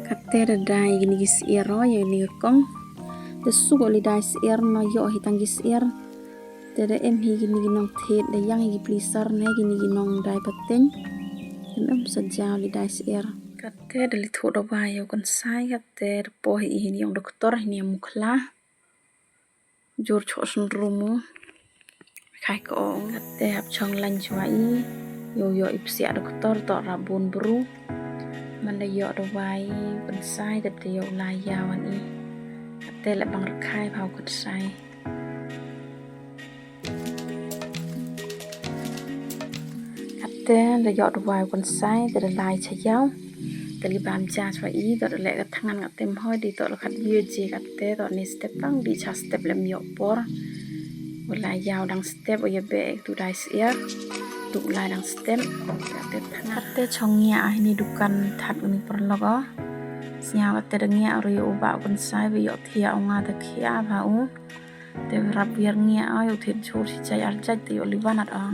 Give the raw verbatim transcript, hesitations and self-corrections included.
Katte da dai kini ki syiar o ya kini ki kong. Te suk o li dai syiar, no yoh hi tang ki syiar. Te da em hi kini ki nongthied, da yang hi ki pliesar ne kini ki nongdai pateng. Em em sa jaw li dai syiar. Katte da li thoh dawai ya u kynsai, katte da poi hi ini yong doktor, ini yong mukhla. Jur choh syn rumu. Khai ko ong. Katte hap chong lain chwa i. Yow yoh i psiah doktor toh rap bun bru. Man da yoh dawai u kynsai, da yoh lai yaw wan i. Katte le bang rkhai bha u kynsai. Katte da yoh dawai u kynsai, te da lai cha yaw. Te li bam ja chwa i, toh da leh ka thngan, katte mhoi di toh la khat ye je, katte toh ni step tang di cha step lem yoh por. U lai yaw dang step, u ya beh tu dai syiar. Tu lai dang step. Katte thngan. Katte chong ngiah ah ini dukan that uni paralok o. Sñiaw katte da ngiah ri u bah u kynsai, ba yoh thiah u nga da khia bha u. Te rap wiar ngiah o, yoh thied jhur chi jait ar jait te yoh li wanat o.